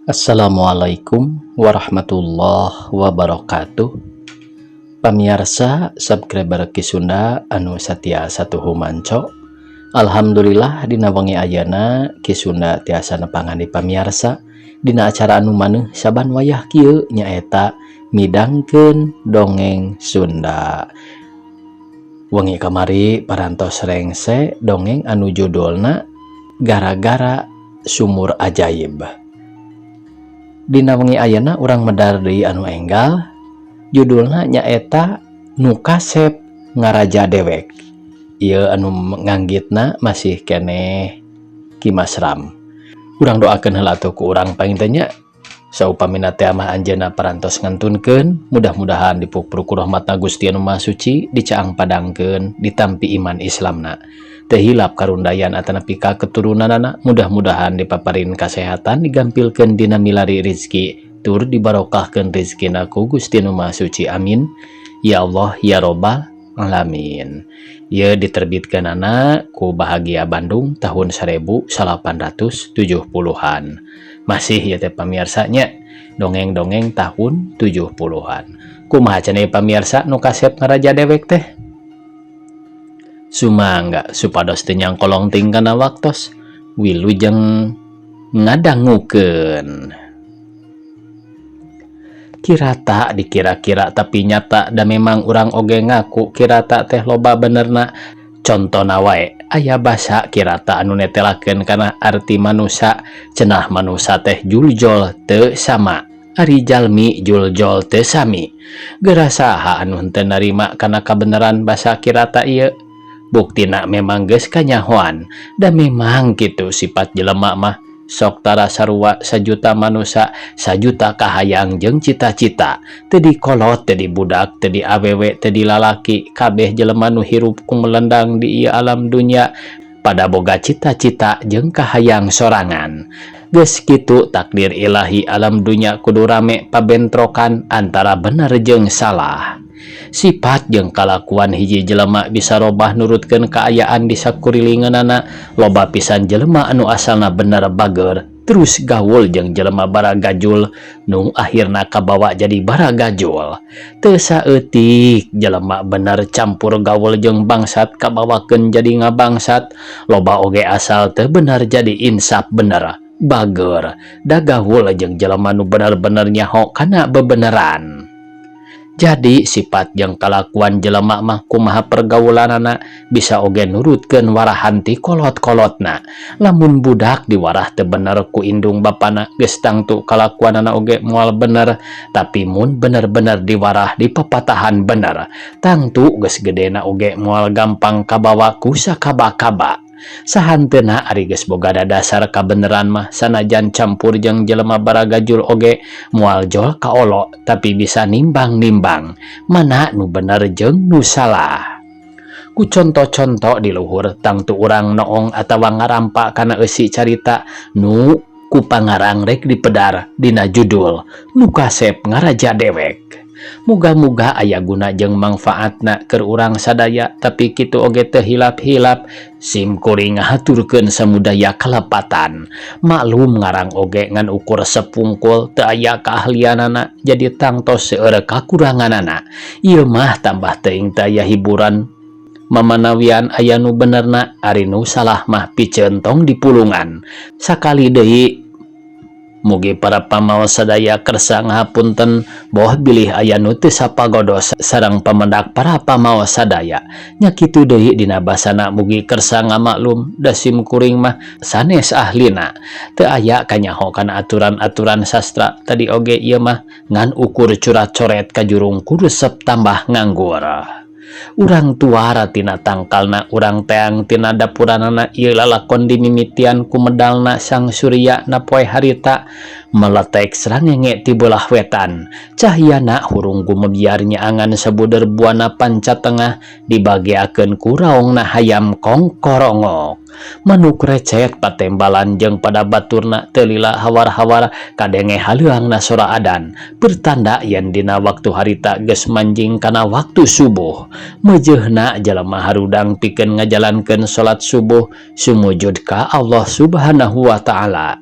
Assalamualaikum warahmatullahi wabarakatuh. Pamiarsa subscriber Ki Sunda anu satia satuhu manco. Alhamdulillah, dina wengi ayana Ki Sunda tiasa nepangan di pamiarsa dina acara anu maneuh saban wayah kieu, nyaeta midangkeun dongeng Sunda. Wengi kamari parantos rengse dongeng anu judulna Gara-gara Sumur Ajaib. Dina wengi ayeuna urang medar deui anu enggal, judulna nyaeta Nu Kasep Ngaraja Dewek. Ieu anu nganggitna masih keneh Ki Masram. Urang doakeun heula atuh ku urang panginten nya, saupamina teh mah anjeunna parantos ngantunkeun, mudah-mudahan dipupur ku rahmatna Gusti Anu Maha Suci, dicaang padangkeun, ditampi iman Islamna, teu hilap karundayan atanapi ka keturunanana, mudah-mudahan dipaparin kasehatan, digampilkeun dina milari rizki, tur dibarokahkeun rizkina ku Gusti Nu Maha Suci. Amin ya Allah ya Robbal Alamin. Ieu diterbitkeunana ku Bahagia Bandung tahun 1870-an. Masih ya teh, pamiarsanya, dongeng-dongeng tahun 70-an. Kumaha cenah, pamiarsa, nu kasep ngaraja dewek teh? Sumangga, supados teu nyangkolong ting kana waktos, wilujeng ngadangukeun. Kirata dikira-kira tapi nyata, da memang urang oge ngaku kirata teh loba benerna. Contona wae, aya basa kirata anu netelakeun kana arti manusa. Cenah manusa teh juljol teu sama, ari jalmi juljol teu sami. Geura saha anu henteu narima kana kabeneran basa kirata ieu? Buktina memang geus kanyahoan, da memang kitu sifat jelema mah, sok tara sarua. Sajuta manusa sajuta kahayang jeung cita-cita. Teu di kolot, teu di budak, teu di awewe, teu di lalaki, kabeh jelema nu hirup kumelendang di ieu alam dunya pada boga cita-cita jeung kahayang sorangan. Geus kitu takdir ilahi, alam dunya kudu rame pabentrokan antara bener jeung salah. Sifat jeung kalakuan hiji jelema bisa robah nurutkeun kaayaan di sakurilingeunana. Loba pisan jelema anu asalna bener bager, terus gaul jeung jelema baragajul, nu akhirna kabawa jadi baragajul. Teu saeutik jelema bener campur gaul jeung bangsat, kabawakeun jadi ngabangsat. Loba oge asal teu bener jadi insaf bener bager, da gaul jeung jelema nu bener-bener nyaho kana bebeneran. Jadi sifat jeung kalakuan jelema mah kumaha pergaulanana, bisa oge nurutkeun warahan ti kolot-kolotna. Lamun budak diwarah teu bener ku indung bapana, geus tangtu kalakuanana oge moal bener. Tapi mun bener-bener diwarah, dipapatahan bener, tangtu geus gedena oge moal gampang kabawa ku sakaba-kaba. Sahanteuna, ari geus boga dasar kabeneran mah, sanajan campur jeung jelema baragajul oge moal jol kaolo, tapi bisa nimbang-nimbang mana nu bener jeung nu salah. Ku conto-conto di luhur tangtu urang noong atawa ngarampa kana eusi carita nu ku pangarang rek dipedar dina judul Nu Kasep Ngaraja Dewek. Muga-muga aya guna jeung mangfaatna keur urang sadaya. Tapi kitu oge teu hilap-hilap sim kuring ngahaturkeun samudaya kalepatan. Maklum, ngarang oge ngan ukur sepungkul, teu aya keahlianana, jadi tangtos seueur kakuranganana. Ieu mah tambah teuing teu aya hiburan, mamanawian aya nu benerna, ari nu salah mah piceun tong dipulungan. Sakali deui, mugi para pamaos sadaya kersa ngahapunten, boh bilih aya nu teu sapagodos sareng pamendak para pamaos sadaya. Nya kitu deui dina basana, mugi kersa ngamaklum, da sim kuring mah sanes ahlina, teu aya kanyaho kana aturan-aturan sastra. Tadi oge ieu mah ngan ukur curat-coret kajurung ku resep tambah nganggur. Urang tuara tina tangkalna, urang teang tina dapuranana. Ieu lalakon dimimitian ku medalna Sang Surya na poe harita, meletek srangenge ti belah wetan. Cahyana hurung gumebyar nyaangan sabuder buana panca tengah, dibageakeun ku raongna hayam kongkorongok. Manuk recet patembalan jeung pada baturna. Teu lila hawar-hawar kadenge haleuangna sora adan, pertanda yen dina waktu harita geus manjing kana waktu subuh. Meujeuhna jalema harudang pikeun ngajalankeun salat subuh, sumujud ka Allah Subhanahu wa Ta'ala.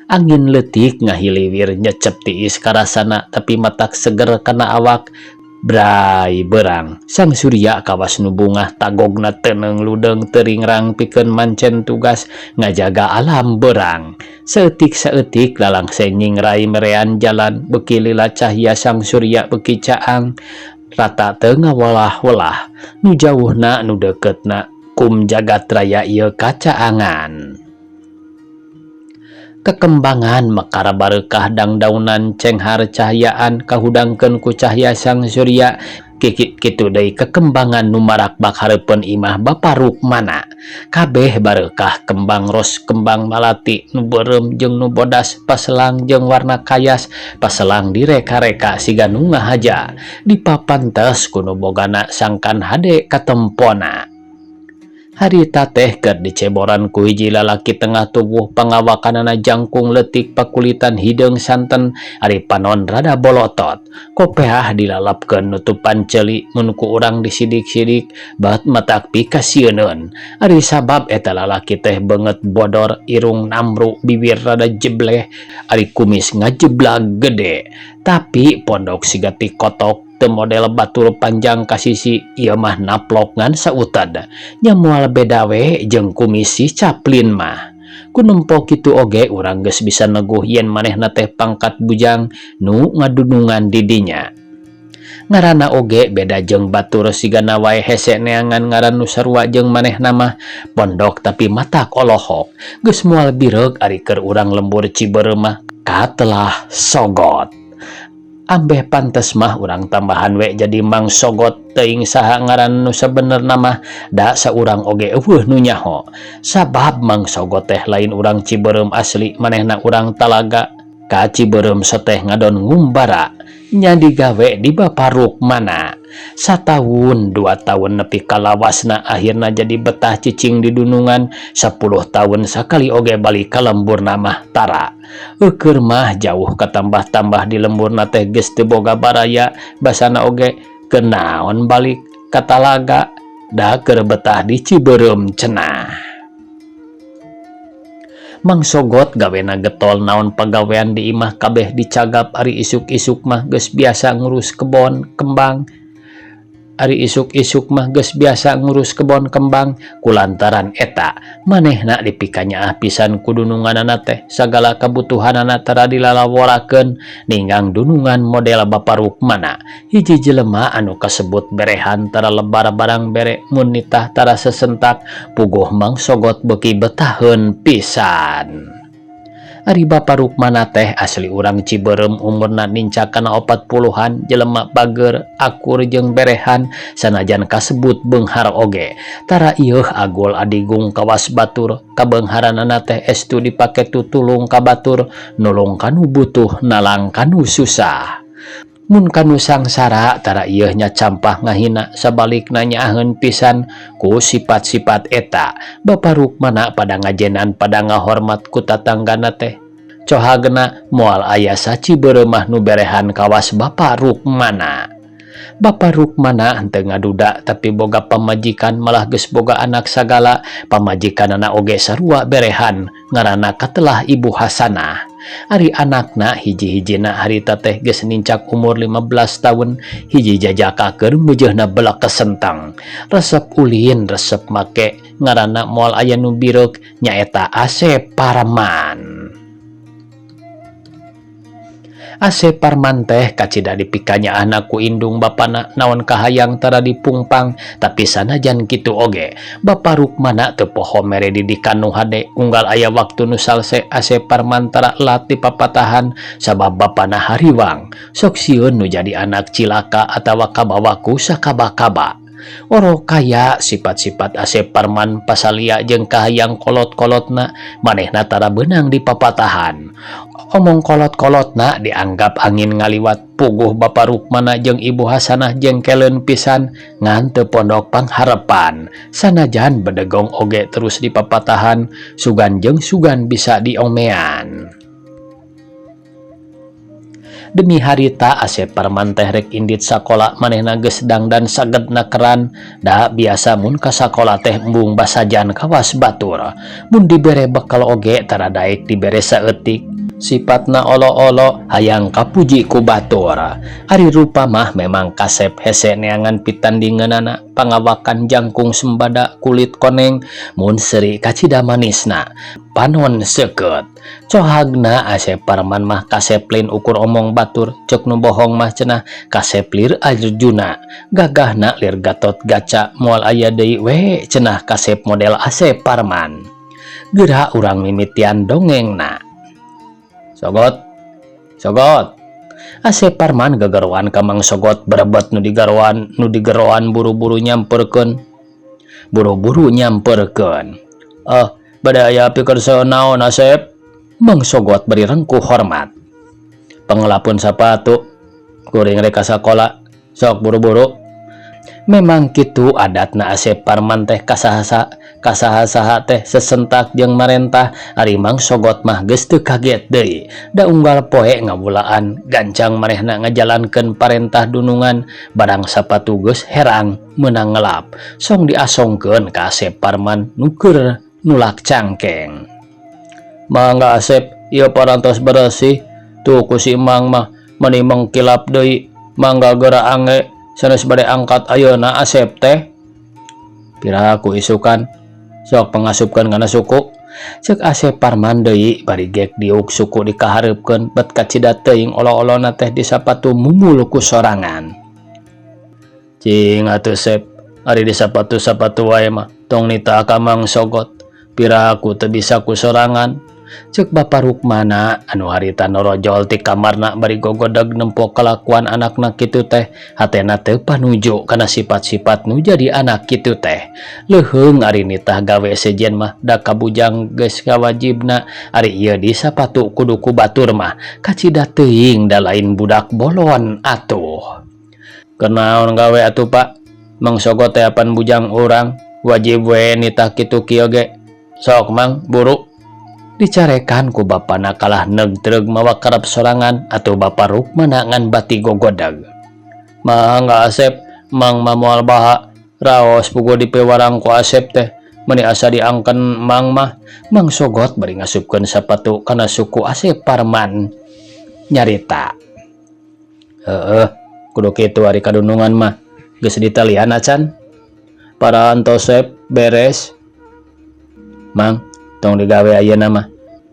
Angin leutik ngahiliwir nyecep tiis karasana tapi matak seger kana awak. Bray beurang, Sang Surya kawas nu bungah tagogna teuneung ludeung teu ringrang pikeun mancen tugas ngajaga alam beurang. Saeutik-saeutik lalangse nyingrai merean jalan beuki lila cahya Sang Surya beuki caang rata teu ngawelah-welah nu jauhna nu deukeutna kum jagat raya ieu kacaangan. Kekembangan mekar bareukah dangdaunan cenghar cahyaan kahudangkeun ku cahya Sang Surya kitu deui kekembangan nu marakbak hareupeun imah Bapa Rukmana. Kabeh bareukah kembang ros kembang malati nu beureum jeung nu bodas paselang jeung warna kayas paselang direka-reka siga nu ngahaja dipapantes ku nu bogana sangkan hade katempona. Harita teh keur diceboran ku hiji lalaki tengah tubuh pangawakanana jangkung leutik pakulitan hideung santen ari panon rada bolotot. Kopeah dilalapkeun nutupan ceuli mun ku urang disidik-sidik bat matak pikasieuneun. Ari sabab eta lalaki teh beungeut bodor irung namru bibir rada jebleh ari kumis ngajeblag gede. Tapi pondok siga ti kotok teu model batur panjang ka sisi ieu mah naplok ngan sautad. Nya moal beda we jeung kumis si Chaplin mah. Ku nempo kitu oge urang geus bisa neguh yen manehna teh pangkat bujang nu ngadunungan di dinya. Ngaranna oge beda jeung batur sigana wae hese neangan ngaran nu sarua jeung manehna mah pondok tapi matak olohok. Geus moal bireuk ari keur urang lembur Cibeureum mah katelah Sogot. Ambeh pantes mah urang tambahan we jadi Mang Sogot teuing saha ngaran nu sabenerna mah da saurang oge eueuh nu nyaho. Sabab Mang Sogot teh lain urang Cibeureum asli manehna urang Talaga. Ka Cibeureum soteh ngadon ngumbara nya digawe di Bapa Rukmana. Sataun 2 tahun nepi ka lawasna akhirna jadi betah cicing di dunungan 10 tahun sakali oge balik ka lemburna mah tara. Eukeun mah jauh katambah-tambah di lemburna teh geus teu boga baraya basana oge kenaon balik ka Talaga da keur betah di Cibeureum cenah. Mang Sogot gawena getol naon pagawean di imah kabeh dicagap ari isuk-isuk mah geus biasa ngurus kebon kembang. Ari isuk-isuk mah geus biasa ngurus kebon kembang kulantaran eta manehna dipikanyaah pisan ku dununganana teh sagala kabutuhanana tara dilalaworakeun ninggang dunungan model Bapa Rukmana. Hiji jelema anu kasebut berehan tara lebar barang bere mun nitah tara sesentak puguh Mang Sogot beuki betaheun pisan. Ari Bapa Rukmana teh asli urang Cibeureum umurna nincak kana 40-an jelema bager akur jeung berehan sanajan kasebut beunghar oge tara ieuh agul adigung kawas batur kabeungharanana teh estu dipake tutulung ka batur nulung kanu butuh nalang kanu susah. Mun kanu sangsara tara ieuh nya campah ngahina sabalikna nyaaheun pisan ku sifat-sifat eta. Bapa Rukmana pada ngajenan pada ngahormat ku tatanggana teh. Cohagna moal aya saci Cibeureum mah nu berehan kawas Bapa Rukmana. Bapa Rukmana henteu ngaduda tapi boga pamajikan malah geus boga anak sagala pamajikanana oge sarua berehan ngaranna katelah Ibu Hasanah. Ari anakna hiji-hijina harita teh geus nincak umur 15 tahun hiji jajaka keur meujeuhna belak kesentang resep ulin resep make ngaranna moal aya nu bireuk nyaeta Asep Parman. Asep Parman teh kacida dipikanyaahna ku indung bapana naon kahayang tara dipungpang tapi sanajan kitu oge Bapa Rukmana teu poho mere didikan nu hade unggal aya waktu nu salse Asep Parman tara lat dipapatahan sabab bapana hariwang sok sieun nu jadi anak cilaka atawa kabawa ku sakaba-kaba. Oro kaya sifat-sifat Asep Parman pasalia jeung kahayang kolot-kolotna manehna tara beunang dipapatahan. Omong kolot-kolotna dianggap angin ngaliwat puguh Bapa Rukmana jeung Ibu Hasanah jengkeleun pisan ngan teu pondok pangharepan sanajan bedegong oge terus dipapatahan sugan jeung sugan bisa diomean. Demi harita Asep Parman teh rek indit sakola manehna geus dangdan sagedna keran da biasa mun ka sakola teh embung basajan kawas batur. Mun dibere bekal oge tara daek dibere saeutik. Sipatna olo-olo hayang kapuji ku batur. Ari rupa mah memang kasep hese neangan pitandingeunana, pangawakan jangkung sembada kulit koneng mun seuri kacida manisna panon seukeut. Cohagna Asep Parman mah kasep lain ukur omong batur, cek nu bohong mah cenah kasep lir Arjuna, gagahna lir Gatot Gaca, moal aya deui we cenah kasep model Asep Parman. Geura urang mimitian dongengna. Sogot, sogot. Asep Parman gegeroan ka Mang Sogot berebet nu digaroan nu digeroan buru-buru nyamperkeun. Buru-buru nyamperkeun. "Ah, bade aya pikersa naon, Asep?" Mang Sogot bari rengkuh hormat. "Pangelapeun sapatu, kuring rek ka sakola, sok buru-buru." Memang kitu adatna Asep Parman teh kasaha kasaha-saha teh sesentak jeung marentah. Ari Mang Sogot mah geus teu kaget deui da unggal poe ngawulaan gancang manehna ngajalankeun parentah dunungan. Barang sapatu geus herang meunang ngelap song diasongkeun ka Asep Parman nu keur nulak cangkeng. "Mangga, Asep, ieu parantos beresih tuh ku si Mang mah meuni mengkilap deui. Mangga geura angge, sanes bade angkat ayeuna Asep teh? Piraku isukan, sok pangasupkeun kana suku," cek Asep Parman deui bari gek diuk suku dikahareupkeun bet kacida teuing olo-olona teh di sapatu mumul ku sorangan. "Cing atuh, Sep, ari di sapatu-sapatu wae mah tong nitah ka Mang Sogot, piraku teu bisa ku sorangan," cek Bapak Rukmana anu harita norojol ti kamarna bari gogodeg nempo kalakuan anakna kitu teh. Hatena teu panuju kana sifat-sifat nu jadi anak kitu teh. Leuheung ari nitah gawe sejen mah da kabujang geus kawajibna, ari ieu di sapatu kudu ku batur mah kacida teuing da lain budak bolon atuh. "Kenaon gawe atuh, Pak? Mang Sogot teh apan bujang urang, wajib we nitah kitu kieu ge. Sok, Mang, buru," dicarekan ku bapana kalah negtreg mawa karep sorangan atau Bapak Rukmana ngan bati gogodag. "Mangga, Asep, Mang mah moal baha, raos puguh dipewarang ku Asep teh meuni asa diangken Mang mah," Mang Sogot bari ngasupkeun sapatu kana suku Asep Parman nyarita. "Heeh, kudu kitu ari kadunungan mah. Geus ditalian acan?" "Parantos, Sep, beres." "Mang, tong digawe ayeuna mah.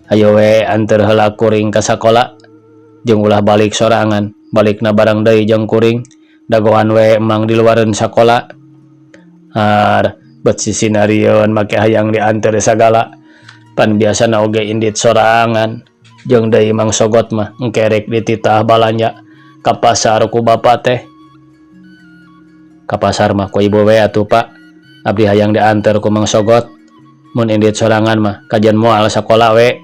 Hayo we anteur heula kuring ka sakola jeung ulah balik sorangan, balikna bareng deui jeung kuring. Dagoan we Mang di luareun sakola." "Har, bet sisinarieun make hayang dianteur sagala. Pan biasana oge indit sorangan. Jeung deui Mang Sogot mah engke rek dititah balanja ka pasar ku bapa teh." "Ka pasar mah ku ibu we atuh, Pak. Abdi hayang dianteur ku Mang Sogot. Mun indit sorangan mah kajian moal sakola we,"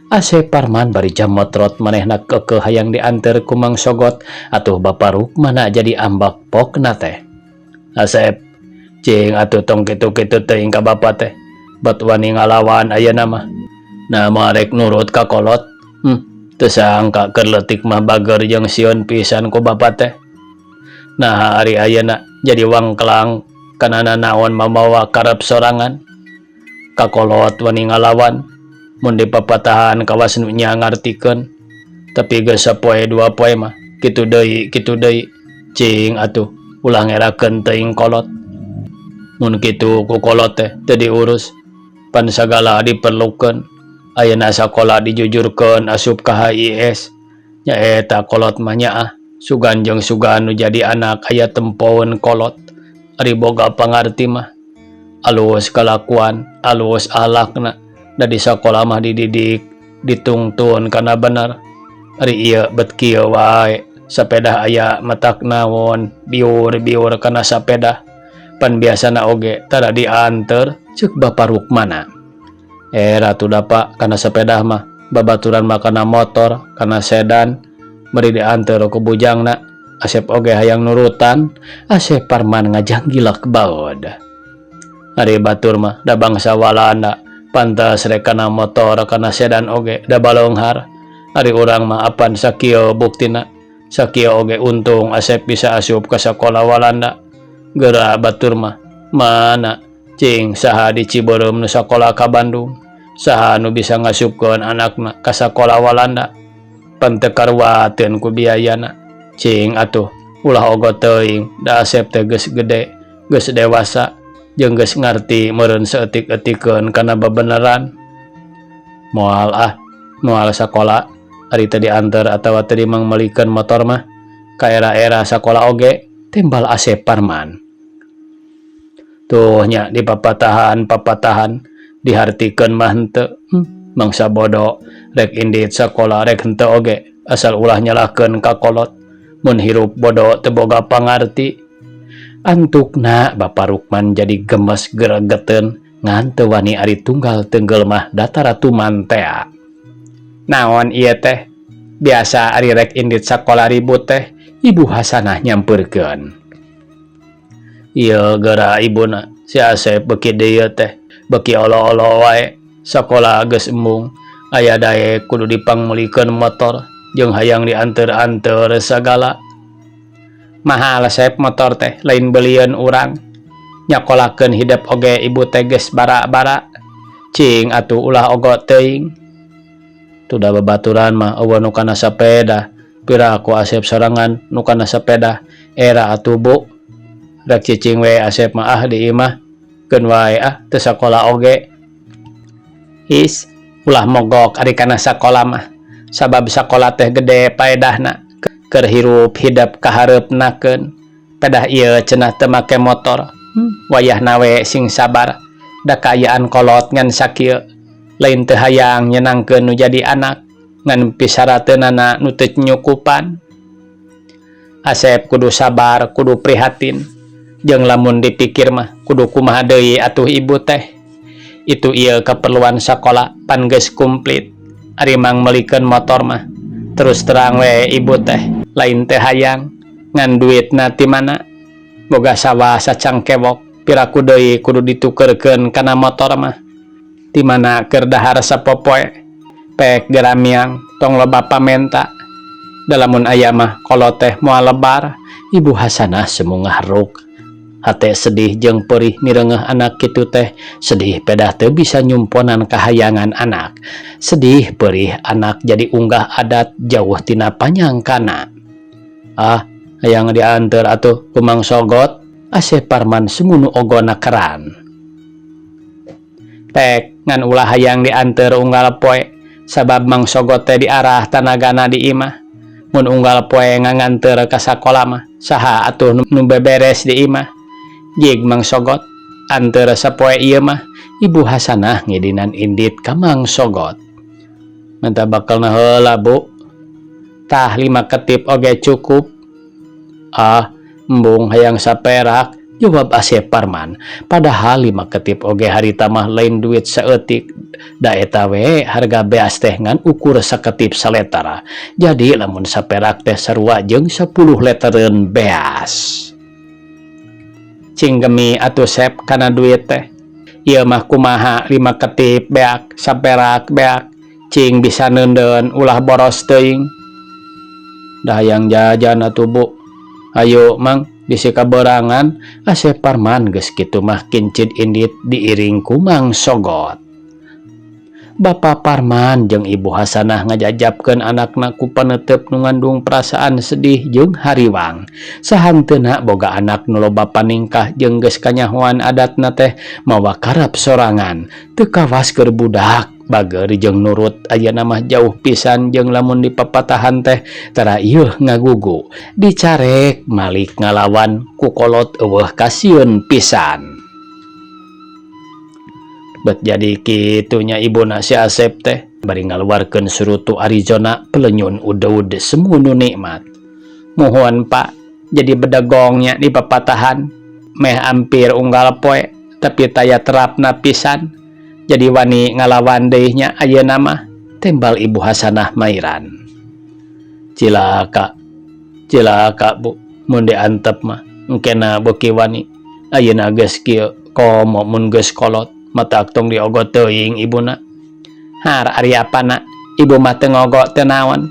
Asep Parman bari jamotrot manehna keukeuh hayang dianteur ku Mang Sogot atuh Bapak Rukmana jadi ambak pokna teh. "Asep, cing atuh tong kitu-kitu teuing ka bapa teh. Bet wani ngalawan ayeuna mah. Nah, moal rek nurut ka kolot. Teu sangka keur leutik mah bager jeung sieun pisan ku bapa teh. Nah, ari ayeuna jadi wangkelang kana nanaon mamawa karep sorangan. Ka kolot wani ngalawan, mun dipapatahan kawas nu nya ngartikeun. Tapi geus sapoe dua poe mah kitu deui kitu deui. Cing atuh ulah ngerakeun teuing kolot. Mun kitu ku kolot teh teu diurus. Pan sagala diperlukeun. Ayeuna sakola dijujurkeun asup ka HIS. Nya eta kolot mah nyaah. Sugan jeung sugan nu jadi anak aya tempoeun kolot. Ari boga pangarti mah. Alus kalakuan, alus akhlakna. Da di sakola mah dididik, ditungtun kana bener. Ari ieu bet kieu wae. Sapedah aya matak naon, biur-biur kana sapedah. Pan biasana oge tara dianteur," cek Bapak Rukmana. "Era atuh da, Pak, kana sapedah mah, babaturan mah kana motor, kana sedan, bari dianteur ku bujangna. Asep oge hayang nurutan," Asep Parman ngajanggilek baud. "Ari batur mah da bangsa Walanda, pantas rek kana motor kana sedan oge da baleunghar. Ari urang mah apan sakieu buktina." Sakieu oge untung Asep bisa asup ka sakola Walanda. Geura batur mah. Mana cing saha di Cibeureum nu sakola ka Bandung? Saha nu bisa ngasupkeun anakna ka sakola Walanda? Pan teu karuateun ku biayana. Cing atuh ulah ogo teuing da Asep teh geus gede, geus dewasa jeung geus ngarti meureun saeutik-eutikeun kana babeneran. Moal ah, moal sakola ari teu dianter atawa teu dimangmelikeun motor mah. Ka era-era sakola oge, timbal Asep Parman. Tuh nya dipapatahan-papatahan dihartikeun mah henteu. Mangsa bodo rek indit sakola rek henteu oge asal ulah nyalahkeun ka kolot. Mun hirup bodo teu boga pangarti. Antukna Bapa Rukman jadi gemes geregeteun ngan teu wani ari tunggal teunggel mah dataratuman tea. Naon ieu teh? Biasa ari rek indit sakola ribut teh, Ibu Hasanah nyampeurkeun. Ieu geura ibuna si Asep beuki dieu teh beuki olo-olo wae sakola geus embung aya daek kudu dipangmeulikeun motor jeung hayang dianteur-anteur sagala. Mahal Sep motor teh lain belieun urang. Nyakolakeun hidep oge ibu teh geus bara-bara. Cing atuh ulah ogo teuing. Tuh da babaturan mah eueuh nu kana sapeda. Piraku Asep sorangan nu kana sapeda. Era atuh Bu. Rek cicing we Asep mah ah di imah. Keun wae ah teu sakola oge. Is, ulah mogok ari kana sakola mah. Sabab sakola teh gede paedahna. Keur hirup hidep kahareupnakeun. Pedah ieu cenah teu make motor. Wayahna we sing sabar. Da kaayaan kolot ngan sakieu. Lain teu hayang nyenangkeun nu jadi anak. Ngan pisarateunana nu teu nyukupan. Asep kudu sabar, kudu prihatin. Jeung lamun dipikir mah kudu kumaha deui atuh ibu teh. Itu ieu keperluan sakola pan geus kumplit. Ari mangmeulikeun motor mah terus terang we ibu teh lain teu hayang ngan duitna ti mana? Boga sawah sacangkewok piraku deui kudu ditukeurkeun kana motor mah. Ti mana keur dahar sapopoe? Pek geramiang tong loba pamenta. Da lamun aya mah kolot teh moal lebar. Ibu Hasanah semungah ruk. Hate sedih jeung perih mireungeuh anak kitu teh. Sedih pedah teu bisa nyumponan kahayangan anak. Sedih perih anak jadi unggah adat jauh tina panyangkana. Ah, hayang dianteur atuh ku Mang Sogot. Asep Parman semunu ogona keran. Pek ngan ulah hayang dianteur unggal poe sabab Mang Sogot teh diarah tanagana di imah. Mun unggal poe nganganteur ka sakola mah saha atuh nu beberes di imah. Jig Mang Sogot anteur sapoe ieu mah, Ibu Hasanah ngidinan indit ka Mang Sogot. Menta bakelna heula Bu. Tah 5 ketip oge cukup. Ah, embung hayang saperak, jawab Asep Parman. Padahal 5 ketip oge harita mah lain duit saeutik. Da eta we harga beas teh ngan ukur saketip saleter. Jadi lamun saperak teh sarua jeung 10 letereun beas. Cing gemi atuh Sep kana duit teh. Ieu mah kumaha 5 ketip beak, saperak beak. Cing bisa neundeun ulah boros teuing. Da hayang jajan atuh Bu. Ayo Mang, bisi kaberangan. Asep Parman geus kitu mah kincid indit diiring ku Mang Sogot. Bapa Parman jeung Ibu Hasanah ngajajapkeun anakna ku panetep nu ngandung perasaan sedih jeung hariwang. Sahanteuna boga anak nu loba paningkah jeung geus kanyahoan adatna teh mawa karep sorangan. Teu kawas keur budak, bageur jeung nurut ayeuna mah jauh pisan jeung lamun dipapatahan teh tara ieuh ngagugu. Dicarek malik ngalawan ku kolot eueuh kasieun pisan. Bet jadi kitunya ibuna si Asep teh bari ngaluarkeun surutu Arizona pelenyun udeud semunu nikmat. Muhun Pak, jadi bedegongnya di papatahan meh ampir unggal poe tapi taya terapna pisan. Jadi wani ngalawan deui nya ayeuna mah, tembal Ibu Hasanah Mairan. Cilaka, cilaka Bu, mun diantep mah engkena beuki wani. Ayeuna geus kieu komo mun geus kolot. Matak tong diogot teuing ibuna. Har ari apana, ibu mah teu ngogo teu naon.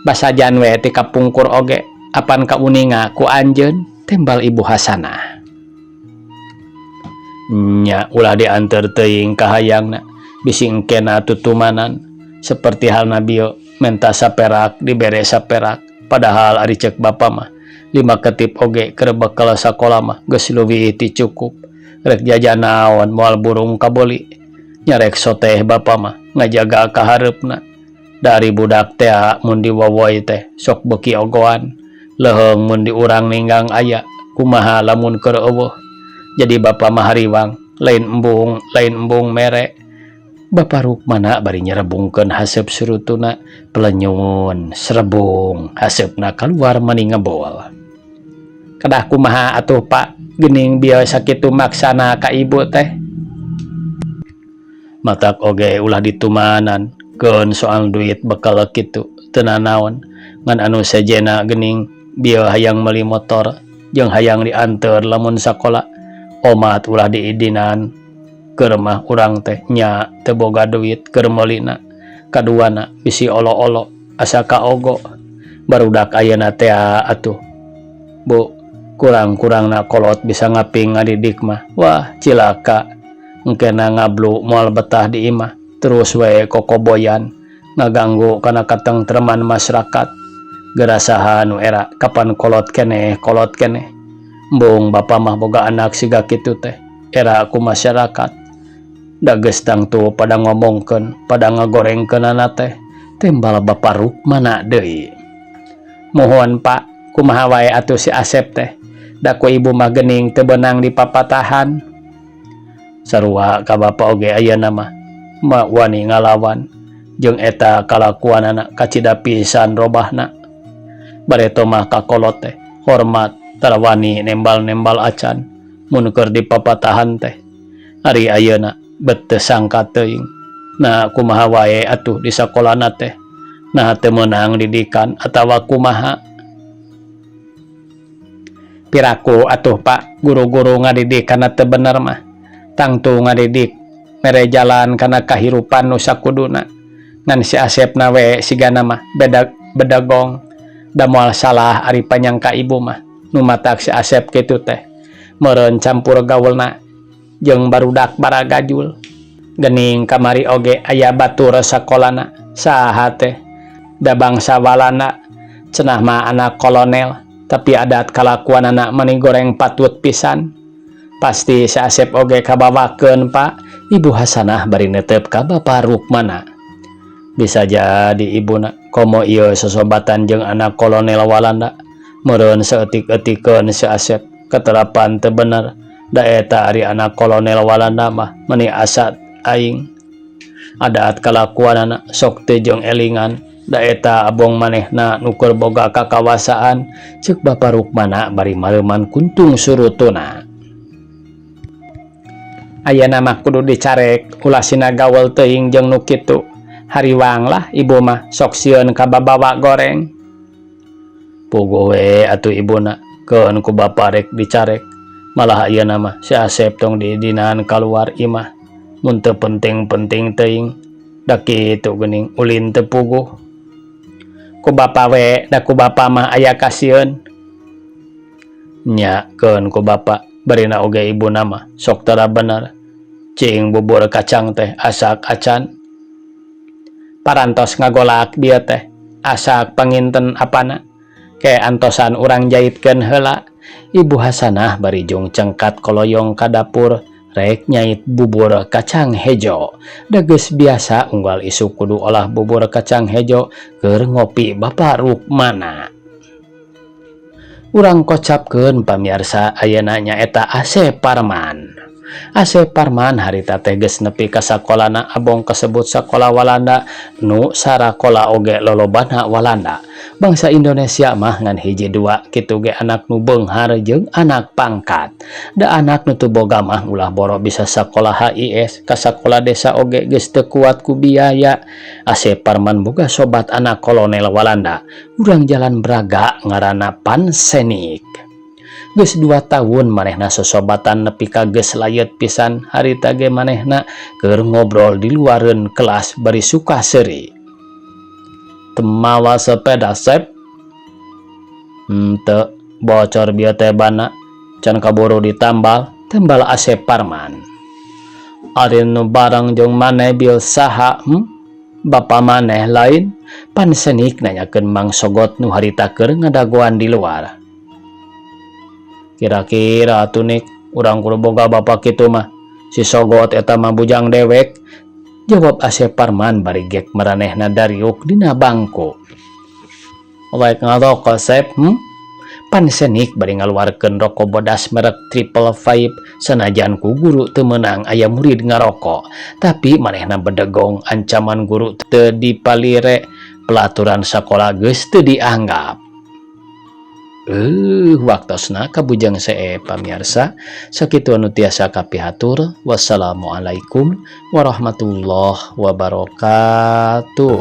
Basajan we ti kapungkur oge apan kauninga ku anjeun, timbal Ibu Hasanah. Nya ulah dianteur teuing kahayangna, bisi engkena tutumanan. Seperti halna bieu menta saperak dibere saperak, padahal ari ceuk bapa mah 5 ketip oge keur bekal sakola mah geus leuwih ti cukup. Rek jajan naon moal burung kabeli. Nyarek soteh bapa mah ngajaga kahareupna. Dari budak tea mun diwowoy teh sok beuki ogoan. Leuheung mun diurang ninggang aya, kumaha lamun keur eueuh. Jadi bapa mah hariwang, lain embung mere. Bapak Rukmana bari nyerebungkeun haseup surutuna, pelenyun serebung haseupna kaluar mani ngebol. Kedah kumaha atuh, Pak, geuning bieu sakitu maksana ka ibu teh. Matak oge ulah ditumanan, keun soal duit bekal kitu teu nanaon, ngan anu sejenna geuning bieu hayang meuli motor jeung hayang dianteur lamun sakola. Omat ulah diidinan, keur mah urang teh nya teu boga duit keur meulina. Kaduana bisi olo-olo asa kaogo. Barudak ayeuna teh atuh, Bu, kurang-kurangna kolot bisa ngaping ngadidik mah. Wah, cilaka engkena ngablu moal betah di imah, terus we kokoboyan ngaganggu kana katengtreman masyarakat. Geura saha nu era kapan kolot keneh kolot keneh. Embung bapa mah boga anak siga kitu teh, era ku masyarakat. Da geus tangtu pada ngomongkeun, pada ngagorengkeunana teh, timbal Bapak Rukmana deui. Muhun, Pak, kumaha wae atuh si Asep teh. Da ku ibu mah geuning teu beunang dipapatahan. Sarua ka bapa oge ayeuna mah ma wani ngalawan jeung eta kalakuanana, kacida pisan robahna. Bareto mah kakolot teh hormat, tara wani nembal-nembal acan mun keur dipapatahan teh. Ari ayeuna bet teu sangka teuing. Nah, kumaha wae atuh di sakolana teh, nah teu meunang didikan atawa kumaha. Piraku atuh, Pak, guru-guru ngadidik kana teu bener mah. Tangtu ngadidik mere jalan kana kahirupan nu sakuduna, ngan si Asepna we sigana mah beda bedagong. Da moal salah ari panyangka ibu mah, nu matak si Asep kitu teh meureun campur gaulna jeung barudak baragajul. Geuning kamari oge aya batur sakolana, saha teh, da bangsa Walanda cenah mah, anak kolonel, tapi adat kalakuanana mani goreng patut pisan. Pasti si Asep oge kabawakeun, Pak, Ibu Hasanah bari netep ka Bapak Rukmana. Bisa jadi, ibuna, komo ieu sosobatan jeung anak kolonel Walanda, meureun saeutik-eutikeun si Asep keterapan teu bener. Da eta ari anak kolonel Walanda mah meni asa aing adat kalakuanana sok teu jeung elingan. Da eta abong manehna nu keur boga kakawasaan, ceuk Bapak Rukmana bari mareuman kuntung surutuna. Ayeuna mah kudu dicarek, ulah sina gaul teuing jeung nu kitu. Hariwang lah ibu mah, sok sieun kababawa goreng. Puguh we atuh ibuna, keun ku bapa rek dicarek. Malah ayeuna mah si Asep tong diidinan kaluar imah mun teu penting-penting teuing. Da kitu geuning, ulin teu puguh. Ku bapa we, da ku bapa mah aya kasieun. Nya keun ku bapa, barina oge ibuna mah sok tara bener. Cing bubur kacang teh asak acan. Parantos ngagolak bieu teh, asak panginten apana. Ke antosan urang jaitkeun heula. Ibu Hasanah bari jung cengkat koloyong ka dapur rek nyait bubur kacang hejo. Da geus biasa unggal isuk kudu olah bubur kacang hejo keur ngopi Bapak Rukmana. Urang kocapkeun, pamiarsa, ayeuna nyaeta Asep Parman. Asep Parman harita teh geus nepi ka sakolana, abong kasebut sakola Walanda nu sarakola oge lolobana Walanda. Bangsa Indonesia mah ngan hiji dua kitu ge anak nu beunghar jeung anak pangkat. Da anak nu teu boga mah ulah boro bisa sakola HIS, ka sakola desa oge geus teu kuat ku biaya. Asep Parman boga sobat anak kolonel Walanda, urang Jalan Braga, ngaranna Pansenik. Geus 2 tahun manehna sosobatan nepi ka geus layet pisan. Harita ge manehna keur ngobrol di luareun kelas bari suka seuri. Teu mawa sepeda, Sep? Henteu, bocor bieu teh bana, can kaburu ditambal, tembal Asep Parman. Ari nu bareng jeung maneh bil saha, Bapa maneh lain? Pan Senik nanyakeun Mang Sogot nu harita keur ngadagoan di luar. Kira-kira atuh Nik, urang kudu boga bapa kitu mah. Si Sogot eta mah bujang dewek, jawab Asep Parman bari gek maranehna dariuk dina bangku. Rek ngaroko, Sep, Pan Senik bari ngaluarkeun roko bodas merek Triple Five. Sanajan ku guru teu meunang aya murid ngaroko, tapi manehna bedegong ancaman guru teu dipalire, pelaturan sakola geus teu dianggap. Waktosna kabujang seep, pamiarsa. Sakitu anu tiasa kapihatur. Wassalamualaikum warahmatullahi wabarakatuh.